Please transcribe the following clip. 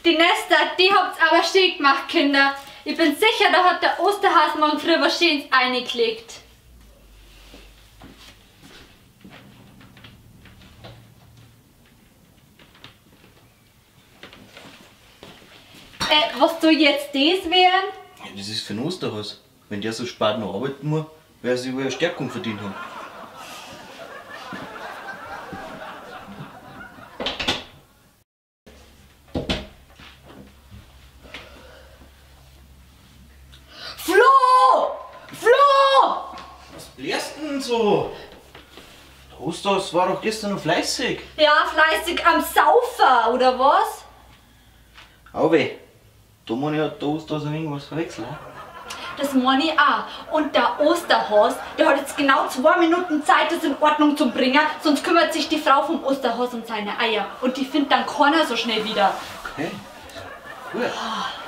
Die Nester, die habt's aber schick gemacht, Kinder. Ich bin sicher, da hat der Osterhas morgen früh was Schönes eingelegt. Was soll jetzt das werden? Ja, das ist für den Osterhas. Wenn der so spät noch arbeiten muss, werde sich wohl eine Stärkung verdient haben. Flo! Flo! Was blärst denn so? Der Osterhas war doch gestern noch fleißig. Ja, fleißig am Saufer, oder was? Auweh, da meine ich, hat der Osterhas irgendwas verwechselt. Das meine ich auch. Und der Osterhas, der hat jetzt genau 2 Minuten Zeit, das in Ordnung zu bringen, sonst kümmert sich die Frau vom Osterhas um seine Eier. Und die findet dann keiner so schnell wieder. Okay, gut. Oh.